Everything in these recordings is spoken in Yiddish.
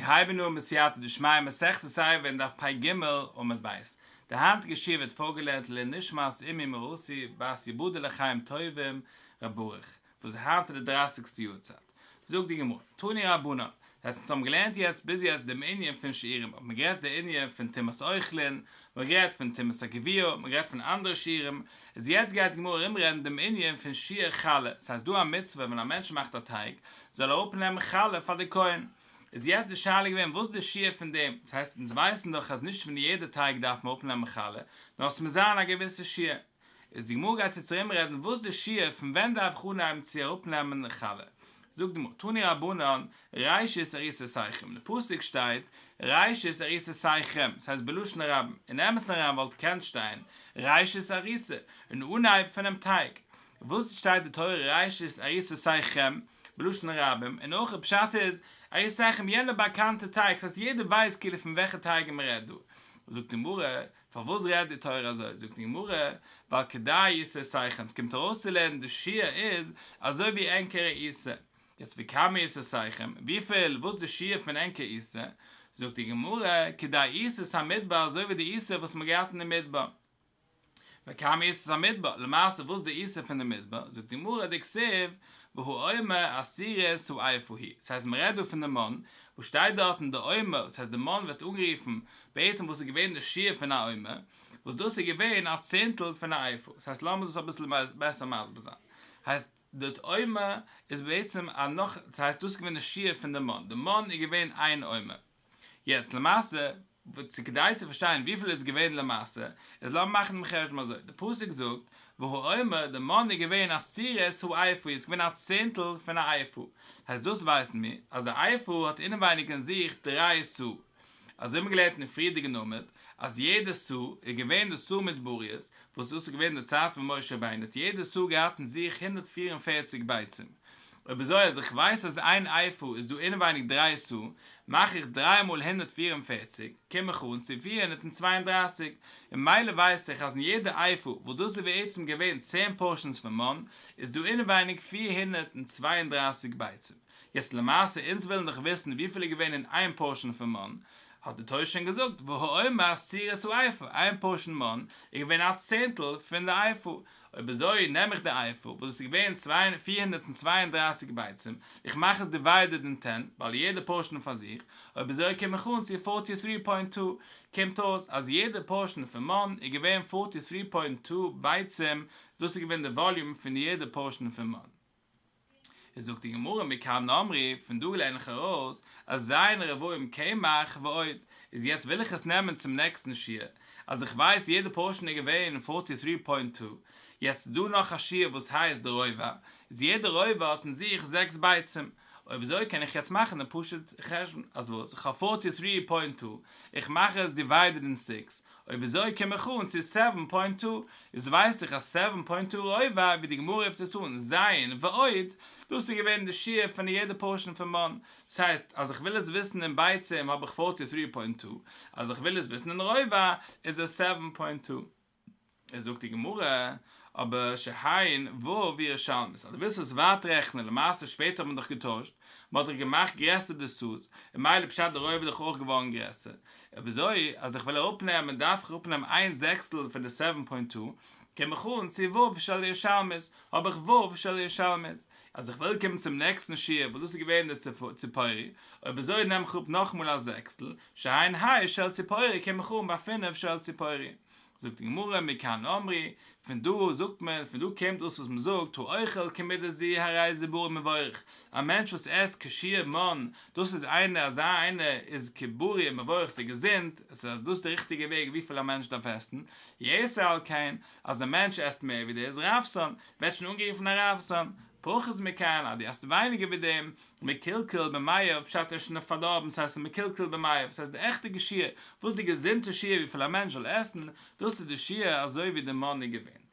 מיר הייבן אן בסייעתא דשמיא מסכת עירובין דף פ"ג עמוד ב'. די היינטיגע שיעור ווערט פארגעלערנט לעילוי נשמת אמי מרתי בת יבדל לחיים טובים ר' ברוך, וואס היינט איז די דרייסיגסטע יארצייט. זאגט די גמרא, תנו רבנן, דאס הייסט אונז האבן געלערנט יעצט ביז יעצט דעם ענין פון שיעורים, האט מען גערעדט די ענין פון טומאת אוכלין, מען האט גערעדט פון טומאת הגוויה, מען האט גערעדט פון אנדערע שיעורים, איז יעצט גייט די גמרא ארומרעדן דעם ענין פון שיעור חלה, ס'הייסט דא א מצוה ווען א מענטש מאכט א טייג, זאל ער אראפנעמען חלה פאר די כהן. איז יעצט די שאלה געווען וואס איז די שיעור פון דעם, דאס הייסט אונז ווייסן דאך אז נישט פון יעדע טייג דארף מען אראפנעמען חלה, נאר עס מוז זיין א געוויסע שיעור. איז די גמרא גייט יעצט ארומרעדן וואס די שיעור פון ווען דארף איך אנהייבן צו אראפנעמען חלה. זאגט די גמרא, תנו רבנן, ראשית עריסותיכם, אין די פסוק שטייט ראשית עריסותיכם, ס'הייסט בלשון רבים, אין אמת'ן אריין וואלט געקענט שטיין ראשית עריסה, אין אנהייב פונעם טייג, וואס שטייט די תורה ראשית עריסותיכם בלשון רבים, און אויך פשט איז עריסותיכם יענע באקאנטע טייג, ס'הייסט יעדער ווייסט כאילו פון וועלכע טייג מ'רעדט דא, זאגט די גמרא, פארוואס רעדט די תורה אזוי? זאגט די גמרא, ווייל כדי עיסותיכם, ס'קומט ארויסצולערנען די שיעור איז אזוי ווי ענקערע עיסה, יעצט וכמה עיסותיכם, וויפיל, וואס די שיעור פון ענקער עיסה? זאגט די גמרא, כדי עיסת המדבר אזוי ווי די עיסה וואס מ'האט געהאט אין די מדבר. וכמה עיסת המדבר, למעשה וואס די עיסה פון די מדבר? זאגט די גמרא דכתיב והעומר עשירית האיפה הוא, ס'הייסט מ'רעדט דא פון די מן, וואס שטייט דארטן די עומר, ס'הייסט די מן ווערט אנגערופן בעצם וואס איז געווען די שיעור פון א עומר, וואס דאס איז געווען א צענטל פון א איפה, ס'הייסט לאמיר דאס אביסל בעסער מסביר זיין, הייסט די עומר איז בעצם א נאך, ס'הייסט דאס איז געווען די שיעור פון די מן, די מן איז געווען איין עומר, יעצט למעשה צו כדי צו פארשטיין וויפיל איז געווען למעשה, איז לאמיר מאכן דעם חשבון אזוי, די פסוק זאגט, והעומר, די מן איז געווען עשירית האיפה, איז געווען א צענטל פון א איפה, הייסט דאס ווייסן מיר, אז א איפה האט אינעווייניג אין זיך דריי סאה, אזוי האבן מיר געלערנט אין פריערדיגן עמוד, אז יעדע סאה איז געווען די סאה מדבריות, וואס דאס איז געווען די צייט פון משה רבינו האט יעדע סאה געהאט אין זיך 144 ביצים, אויב אזוי אז איך ווייס אז איין איפה איז דא אינעווייניג דריי סאה, מאך איך דריי מאל 144, קום איך אן צו 432, און ממילא ווייס איך אז אין יעדע איפה, וואס דאס איז בעצם געווען צען פארשענס פון מן, איז דא אינעווייניג 432 ביצים. יעצט למעשה אונז ווילן דאך וויסן וויפיל איז געווען אין איין פארשען פון מן, האט די תורה שוין געזאגט והעומר עשירית האיפה, איין פארשען מן איז געווען א צענטל פון די איפה, אויב אזוי נעם איך די איפה וואס איז געווען 432 ביצים, איך מאך עס דיוויידעד אין טען, ווייל יעדע פארשען פאר זיך, אויב אזוי קום איך אן צו פארטי טרי פוינט טו, קומט אויס אז יעדע פארשען פון מן איז געווען פארטי טרי פוינט טו ביצים, דאס איז געווען די וואליום פון יעדע פארשען פון מן. איז זאגט די גמרא מכאן אמרו, פון דא לערן איך ארויס אז ז' רבעים קמח ועוד, איז יעצט וויל איך עס נעמען צום נעקסטן שיעור, אז איך ווייס יעדע פארשען איז געווען פארטי טרי פוינט טו, יעצט איז דא נאך א שיעור וואס הייסט די רובע, איז יעדע רובע האט אין זיך זעקס ביצים, אויב אזוי קען איך יעצט מאכן די פשוט חשבון, אז וואס, איך האב פארטי טרי פוינט טו, איך מאך עס דיוויידעד אין סיקס, אויב אזוי קום איך אן צו סעווען פוינט טו, איז ווייס איך אז סעווען פוינט טו רובע, ווי די גמרא רופט עס אן, ז' ועוד, דאס איז געווען די שיעור פון יעדע פארשען פון מן, דאס הייסט אז איך וויל עס וויסן אין ביצים האב איך פארטי טרי פוינט טו, אז איך וויל עס וויסן אין רובע איז עס סעווען פוינט טו. איז זאגט די גמרא, אבער שהן ו' ירושלמית, אז דו ווילסט עס ווייטער רעכענען, למעשה שפעטער האט מען דאך געטוישט, מען האט דאך געמאכט גרעסער די סאות, און ממילא פשט די רובע איז דאך אויך געווארן גרעסער, אויב אזוי אז איך וויל אראפנעמען דארף איך אראפנעמען איין זעקסטל פון די סעווען פוינט טו, קום איך אן צו ו' של ירושלמית, האב איך ו' של ירושלמית, אז איך וויל קומען צום נעקסטן שיעור וואס דאס איז געווען די ציפורי, אויב אזוי נעם איך אראפ נאכאמאל א זעקסטל, שהן ה' של ציפורי קום איך אן ביי פינף של ציפורי. זאגט די גמרא מכאן אמרו, פון דא זאגט מען, פון דא קומט דאס וואס מען זאגט, האוכל כמידה זו הרי זה בריא ומבורך, א מענטש וואס עסט כשיעור מן, דאס איז איינער, אזא איינער איז בריא ומבורך, ס'איז געזונט, עס איז דאס די ריכטיגע וועג וויפיל א מענטש דארף עסן, יתר על כן, אז א מענטש עסט מער ווי דאס, רעבתן, ווערט שוין אנגערופן א רעבתן, פחות מכאן, אז דו עסט ווייניגער ווי דעם, מקולקל במעיו, פשט ער איז שוין פארדארבן, ס'הייסט מקולקל במעיו, ס'הייסט די עכטיגע שיעור, וואס די געזונטע שיעור וויפיל א מענטש זאל עסן, דאס איז די שיעור אזוי ווי די מן איז געווען.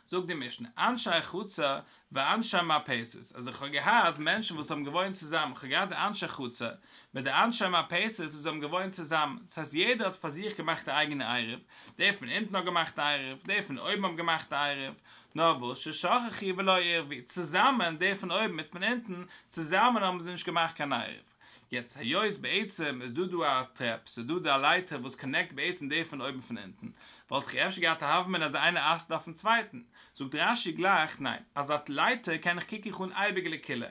זאגט די משנה, אנשי חצר ואנשי מרפסת, אז איך האב געהאט מענטשן וואס האבן געוואוינט צוזאמען, איך האב געהאט די אנשי חצר מיט די אנשי מרפסת וואס האבן געוואוינט צוזאמען, דאס הייסט יעדער האט פאר זיך געמאכט א אייגענע עירוב, דער פון אונטן האט געמאכט א עירוב, דער פון אויבן האט געמאכט א עירוב, נאר וואס ששכחו ולא עירבו, צוזאמען, דער פון אויבן מיט פון אונטן, צוזאמען האבן זיי נישט געמאכט קיין עירוב. יעצט היות בעצם איז דא דא א טרעפ, ס'איז דא דא א לייטער וואס קאנעקט בעצם די פון אויבן פון אונטן, וואלט איך אפשר געהאט א הוה אמינא אז איינער אסר'ט אויפן צווייטן. זאגט רש"י גלייך, ניין, אז א לייטער קען איך קוק איך אן אייביג לקולא,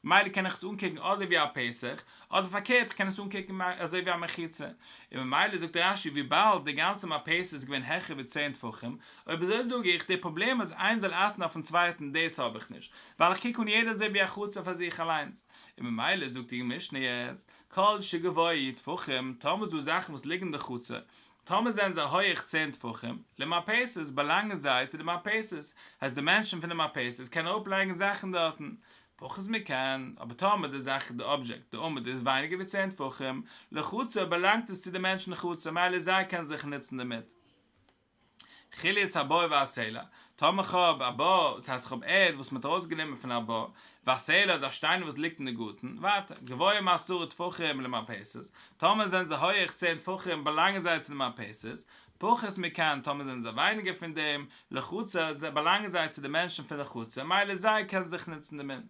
ממילא קען איך עס אנקוקן אדער ווי א פתח, אדער פארקערט איך קען עס אנקוקן אזוי ווי א מחיצה. און ממילא זאגט רש"י וויבאלד די גאנצע מרפסת איז געווען העכער ווי צען טפחים, אויב אזוי זאג איך, די פראבלעם אז איינער זאל אסר'ן אויפן צווייטן דאס האב איך נישט, ווייל איך קוק אן יעדער אזוי ווי א חצר פאר זיך אליינס. און ממילא זאגט די משנה יעצט, כל שגבוה י' טפחים, טאמער איז דא זאכן וואס ליגן אין די חצר, טאמער זענען זיי הויעך צען טפחים, למרפסת, באלאנגען זיי צו די מרפסת, הייסט די מענטשן פון די מרפסת קענען אראפלייגן זאכן דארטן, פחות מכאן, אבער טאמער די זאך, די אבזשעקט, די עמוד איז ווייניגער ווי צען טפחים, לחצר באלאנגט עס צו די מענטשן אין חצר, ממילא זיי קענען זיך נוצן דערמיט. חולית הבור והסלע, טאמער כ'האב א בור, דאס הייסט כ'האב ערד וואס מ'האט ארויסגענומען פון א בור, והסלע אדער א שטיין וואס ליגט אין די גארטן, ווייטער, גבוה מעשרה טפחים למרפסת, טאמער זענען זיי הויעך צען טפחים באלאנגען זיי צו די מרפסת, פחות מכאן, טאמער זענען זיי ווייניגער פון דעם, לחצר, באלאנגען זיי צו די מענטשן פון די חצר, ממילא זיי קענען זיך נוצן דערמיט.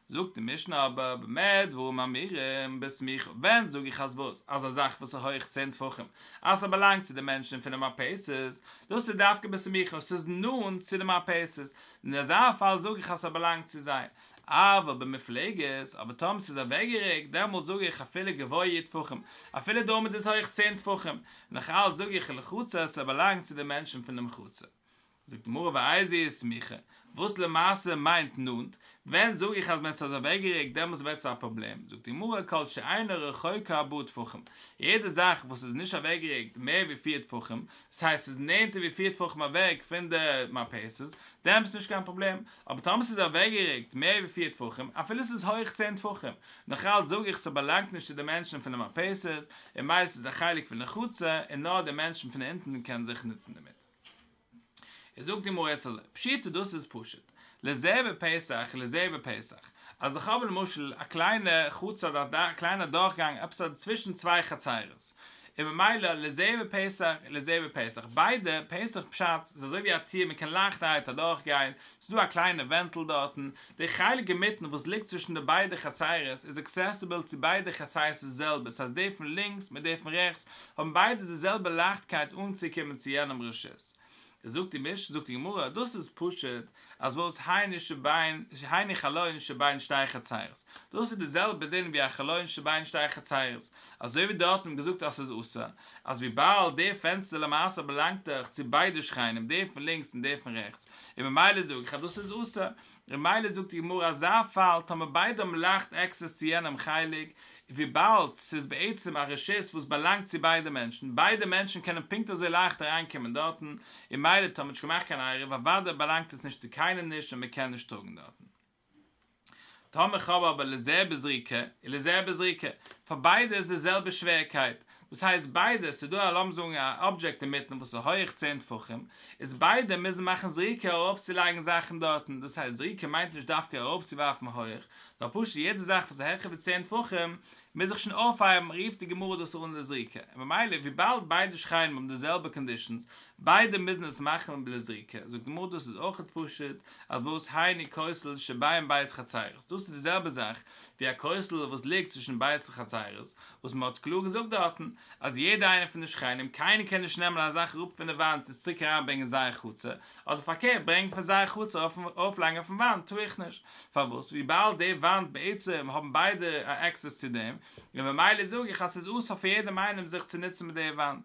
זאגט די משנה אבער במה דברים אמורים בסמיכה, ווען זאג איך אז וואס? אז א זאך וואס איז הויך צען טפחים, אז ס'באלאנגט צו די מענטשן פונעם מרפסת, דאס איז דווקא בסמיכה, ס'איז נאנט צו די מרפסת, אין אזא פאל זאג איך אז ס'באלאנגט צו זיי, אבל במופלגת, אבער טאמער ס'איז אוועקגעריקט, דעמאלט זאג איך אפילו גבוה י' טפחים, אפילו די עמוד איז הויך צען טפחים, נאך אלץ זאג איך לחצר ס'באלאנגט צו די מענטשן פונעם חצר. זאגט די גמרא ואיזו היא סמיכה, וואס למעשה מיינט נאנט, ווען זאג איך אז ווען ס'איז אוועקגעריקט דעמאלטס ווערט עס א פראבלעם, זאגט די גמרא כל שאינה רחוקה ארבעה טפחים, יעדע זאך וואס איז נישט אוועקגעריקט מער ווי פיר טפחים, דאס הייסט ס'איז נענטער ווי פיר טפחים אוועק פון די מרפסת, דעמאלטס איז נישט קיין פראבלעם, אבער טאמער ס'איז אוועקגעריקט מער ווי פיר טפחים, אפילו ס'איז הויך צען טפחים, נאכאלץ זאג איך ס'באלאנגט נישט צו די מענטשן פון די מרפסת, און ממילא ס'איז א חלק פון די חצר, און נאר די מענטשן פון אונטן קענען זיך נוצן דערמיט. איז זאגט די גמרא יעצט אזוי, פשיטא דאס איז פשוט, לזה בפתח ולזה בפתח, אז איך האב למשל א קליינע חצר אדער א קליינע דורכגאנג עפעס א צווישן צוויי חצרות, און ממילא לזה בפתח ולזה בפתח, ביידע פתח פשט איז אזוי ווי א טיר מען קען לייכטערהייט אדורך גיין, ס'איז דא א קליינע ווענטל דארטן, די חלק אינמיטן וואס ליגט צווישן די ביידע חצרות איז עקסעסיבעל צו ביידע חצרות די זעלבע, ס'הייסט די פון לינקס מיט די פון רעכטס האבן ביידע די זעלבע לייכטקייט אנצוקומען צו יענעם רשות. זאגט די מש זאגט די גמרא, דאס איז פשוט אז וואס היינו שבין היינו חלון שבין שתי חצרות, דאס איז די זעלבע דין ווי א חלון שבין שתי חצרות, אזוי ווי דארט האט מען געזאגט אז ס'איז אסור, אז וויבאלד די פענסטער למעשה באלאנגט דאך צו ביידע שכנים די פון לינקס און די פון רעכטס, און ממילא זאג איך אז דאס איז אסור, און ממילא זאגט די גמרא אזא פאל טאמער ביידע האבן לייכט עקסעס צו יענעם חלק, וויבאלד ס'איז בעצם א רשות וואס באלאנגט צו ביידע מענטשן, ביידע מענטשן קענען פונקט אזוי לייכט אריינקומען דארטן, און ממילא טאמער מ'האט נישט געמאכט קיין עירוב אוודאי באלאנגט עס נישט צו קיינעם נישט און מ'קען נישט טראגן דארטן. טאמער כ'האב אבער לזה בזריקה ולזה בזריקה, פאר ביידע איז די זעלבע שווערקייט, דאס הייסט ביידע, ס'איז דא א לאמיר זאגן א אבדזשעקט אינמיטן וואס איז הויעך צען טפחים, איז ביידע מוזן מאכן זריקה ארויפצולייגן זאכן דארטן, דאס הייסט זריקה מיינט נישט דווקא ארויפצואווארפן הויעך, נאר פשוט יעדע זאך וואס איז העכער ווי צען טפחים מוז זיך שוין אויפהייבן רופט די גמרא דאס אן לזריקה, און ממילא וויבאלד ביידע שכנים האבן די זעלבע קאנדישאנס, ביידע מוזן עס מאכן לזריקה, זאגט די גמרא דאס איז אויכעט פשוט, אז וואס היינו כותל שבין ב' חצרות, דאס איז די זעלבע זאך ווי א כותל וואס ליגט צווישן ב' חצרות, וואס מען האט קלאר געזאגט דארטן אז יעדע איינער פון די שכנים קיינער קען נישט נעמען א זאך אראפ פון די וואנט און צוריק אריין ברענגען אין זייער חצר, אדער פארקערט ברענגען פון זייער חצר ארויפלייגן אויפן וואנט טאר איך נישט, פארוואס וויבאלד די וואנט בעצם האבן ביידע א עקסעס צו דעם, און ממילא זאג איך אז ס'איז אסור פאר יעדעם איינעם זיך צו נוצן מיט די וואנט.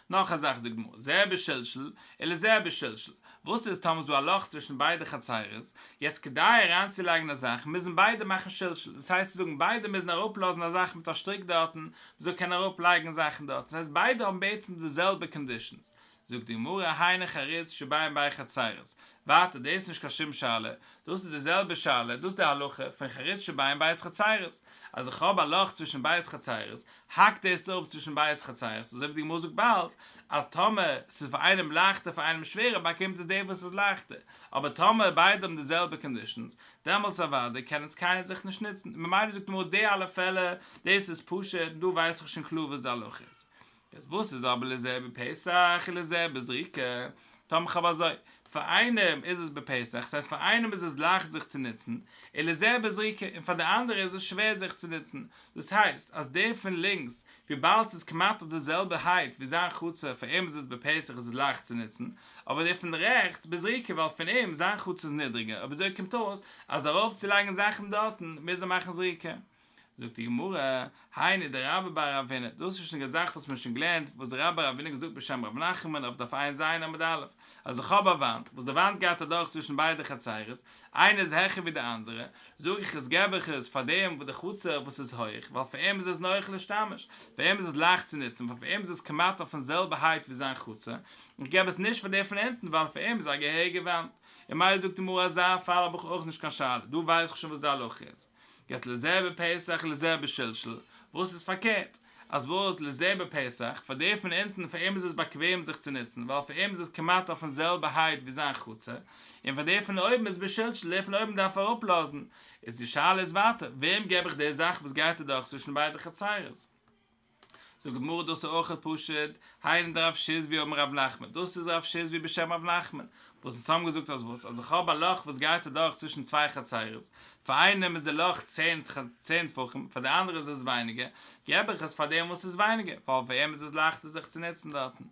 נאך א זאך זאגט די גמרא, זה בשלשול ולזה בשלשול, וואס איז טאמער איז דא א לאך צווישן ביידע חצרות, יעצט כדי אריינצולייגן א זאך מוזן ביידע מאכן שלשול, דאס הייסט צו זאגן ביידע מוזן אראפלאזן א זאך מיט א שטריק דארטן, מען זאל קענען אראפלייגן זאכן דארטן, דאס הייסט ביידע האבן בעצם די זעלבע קאנדישאנס, זאגט די גמרא היינו חריץ שבין ב' חצרות, ווייטער דאס איז נישט קיין שום שאלה, דאס איז די זעלבע שאלה, דאס איז די הלכה פון חריץ שבין ב' חצרות, אז איך האב א לאך צווישן ב' חצרות, האקט דאס אפ צווישן ב' חצרות, אזוי ווי די גמרא זאגט באלד, אז טאמער ס'איז פאר איינעם לייכטער פאר איינעם שווערער באקומט עס דער וואס איז לייכטער, אבער טאמער ביידע האבן די זעלבע קאנדישאנס, דעמאלטס אוודאי קען עס קיינער זיך נישט נוצן, ממילא זאגט די גמרא די אלע פעלער, דאס איז פשוט, דא ווייס איך שוין קלאר וואס די הלכה איז. יעצט וואס איז אבער לזה בפתח ולזה בזריקה? טאמער כ'האב אזוי. פאר איינעם איז עס בפתח, ס'הייסט פאר איינעם איז עס לייכט זיך צו נוצן, ולזה בזריקה, און פאר די אנדערע איז עס שווער זיך צו נוצן, דאס הייסט אז דער פון לינקס, וויבאלד ס'איז כמעט אויף די זעלבע הייט ווי זיין חצר, פאר אים איז עס בפתח איז עס לייכט צו נוצן, אבער דער פון רעכטס בזריקה ווייל פון אים זיין חצר איז נידריגער, אויב אזוי קומט אויס אז ארויף צו לייגן זאכן דארטן מוז ער מאכן זריקה. זאגט די גמרא, היינו דרבה בר רב הונא, דאס איז שוין א זאך וואס מען האט שוין געלערנט וואס רבה בר רב הונא האט געזאגט בשם רב נחמן אויף דף ע"ז עמוד א', אז איך האב א וואנט, וואס די וואנט גייט אדורך צווישן ביידע חצרות, איינע איז העכער ווי די אנדערע, זאג איך עס געב איך עס פאר דעם וואס די חצר וואס איז הויך, ווייל פאר אים איז עס נוח להשתמש, פאר אים איז עס לייכט צו נוצן, ווייל פאר אים איז עס כמעט אויפן זעלבע הייט ווי זיין חצר, איך געב עס נישט פאר דעם פון אונטן ווייל פאר אים איז א געהעריגע וואנט. און ממילא זאגט די גמרא אזא פאל האב איך אויך נישט קיין שאלה, דא ווייס איך שוין וואס די הלכה איז. יעצט לזה בפתח לזה בשלשול, וואס איז פארקערט? אז וואס לזה בפתח, פאר דער פון אונטן פאר אים איז עס באקוועם זיך צו נוצן ווייל פאר אים איז עס כמעט אויפן זעלבע הייט ווי זיין חצר, און פאר דער פון אויבן איז בשלשול, דער פון אויבן דארף אראפלאזן, איז די שאלה איז ווייטער, וועם געב איך די זאך וואס גייט אדורך צווישן ביידע חצרות? זאגט די גמרא דאס איז אויך פשוט, היינו דרב שיזבי אמר רב נחמן, דאס איז רב שיזבי בשם רב נחמן, וואס אונז האבן געזאגט אז וואס, אז איך האב א לאך וואס גייט אדורך צווישן צוויי חצרות, פאר איינעם איז די לאך צען צען טפחים, פאר די אנדערע איז עס ווייניגער, געב איך עס פאר דעם וואס איז ווייניגער, ווייל פאר אים איז עס לייכטער זיך צו נוצן דארטן.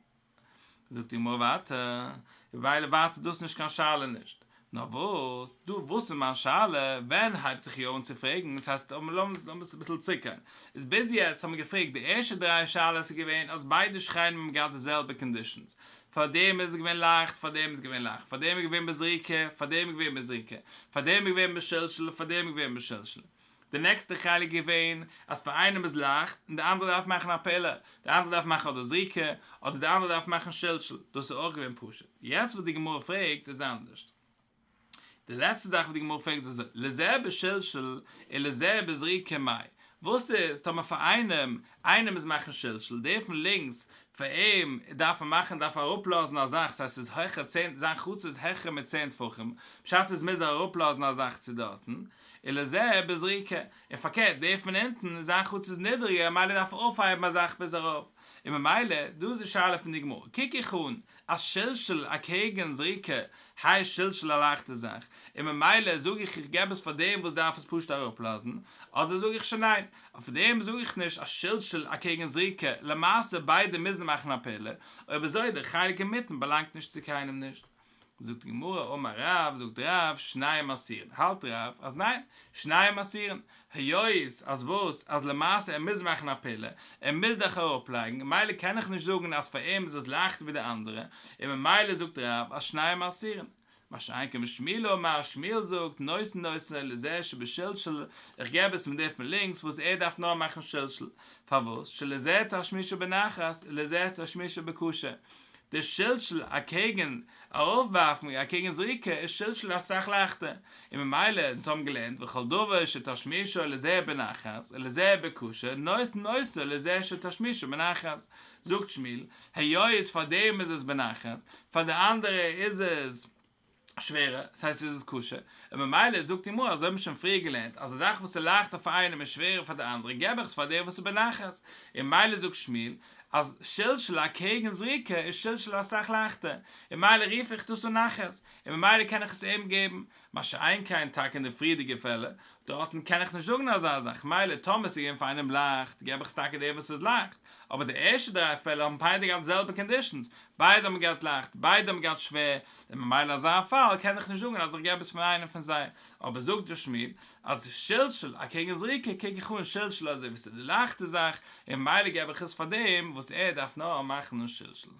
זאגט די גמרא ווייטער, ממילא ווייטער דאס נישט קיין שאלה נישט, נאר וואס, דא וואס איז מיין שאלה, ווען הייבט זיך יא אן צו פרעגן, עס הייסט לאמיר אביסל צוריק גיין, איז ביז יעצט האבן מיר געפרעגט די ערשטע דריי שאלות איז געווען אז ביידע שכנים האבן געהאט די זעלבע קאנדישאנס, פאר דעם איז געווען לייכט פאר דעם איז געווען לייכט, פאר דעם איז געווען בזריקה פאר דעם איז געווען בזריקה, פאר דעם איז געווען בשלשול פאר דעם איז געווען בשלשול. די נעקסטע חלק איז געווען אז פאר איינעם איז לייכט און די אנדערע דארף מאכן א פעולה, די אנדערע דארף מאכן אדער זריקה אדער די אנדערע דארף מאכן שלשול, דאס איז אויך געווען פשוט. יעצט וואס די גמרא פרעגט איז אנדערשט. די לעצטע זאך וואס די גמרא פרעגט איז אזוי, לזה בשלשול ולזה בזריקה מאי, וואס איז טאמער פאר איינעם, איינער מוז מאכן שלשול, דער פון לינקס, פאר אים דארף ער מאכן דארף ער אראפלאזן א זאך, ס'הייסט ס'איז העכער צען, זיין חצר איז העכער מיט צען טפחים, פשט איז מוז ער אראפלאזן א זאך צו דארטן, ולזה בזריקה, און פארקערט דער פון אונטן, זיין חצר איז נידעריגער ממילא דארף ער אויפהייבן א זאך ביז ארויף, און ממילא, דא איז די שאלה פון די גמרא, קוק איך אן אז שלשול אקעגן זריקה הייסט שלשול א לייכטע זאך, און ממילא זאג איך איך געב עס פאר דעם וואס דארף עס פשוט אראפלאזן, אדער זאג איך שוין ניין, אויף דעם זאג איך נישט אז שלשול אקעגן זריקה, למעשה ביידע מוזן מאכן א פעולה, אויב אזוי דער חלק אינמיטן באלאנגט נישט צו קיינעם נישט. זאגט די גמרא אמר רב, זאגט רב, שניהם אסורין, האלט רב אז ניין, שניהם אסורין, היות אז וואס, אז למעשה ער מוז מאכן א פעולה, ער מוז דאך אראפלייגן, ממילא קען איך נישט זאגן אז פאר אים איז עס לייכטער ווי די אנדערע, און ממילא זאגט רב אז שניהם אסורין. מה שאין כן ושמואל אמר, שמואל זאגט, נותנין אותו לזה שבשלשול, איך געב עס פאר דער פון לינקס וואס ער דארף נאר מאכן שלשול, פארוואס, שלזה תשמישו בנחת ולזה תשמישו בקשה, די שלשול אקעגן ארויפווארפן אקעגן זריקה איז שלשול אסאך לייכטער, און ממילא אונז האבן געלערנט וכל דבר שתשמישו לזה בנחת ולזה בקשה נותנין אותו לזה שתשמישו בנחת, זאגט שמואל, היות פאר דעם איז עס בנחת, פאר די אנדערע איז עס שווערער, ס'הייסט איז עס קשה, און ממילא זאגט די גמרא אזוי האבן מיר שוין פריער געלערנט אז א זאך וואס איז לייכטער פאר איינעם איז שווערער פאר די אנדערע געב איך עס פאר דער וואס איז בנחת, און ממילא זאגט שמואל אז שלשול אקעגן זריקה איז שלשול אסאך לייכטער, און ממילא רוף איך דאס אן נחת, און ממילא קען איך עס אים געבן, מה שאין כן טאקע אין די פריערדיגע פעלער, דארטן קען איך נישט זאגן אזא זאך, מילא טאמער ס'איז געווען פאר איינעם לייכט, געב איך עס טאקע דער וואס איז לייכט, אבער די ערשטע דריי פעלער האבן ביידע געהאט די זעלבע קאנדישאנס, ביידע האבן געהאט לייכט, ביידע האבן געהאט שווער, און ממילא אזא פאל קען איך נישט זאגן אז איך געב עס פאר איינעם פון זיי, אבער זאגט דער שמואל אז שלשול אקעגן זריקה קוק איך אן שלשול אזוי ווי ס'איז די לייכטע זאך, און ממילא געב איך עס פאר דעם וואס ער דארף נאר מאכן שלשול.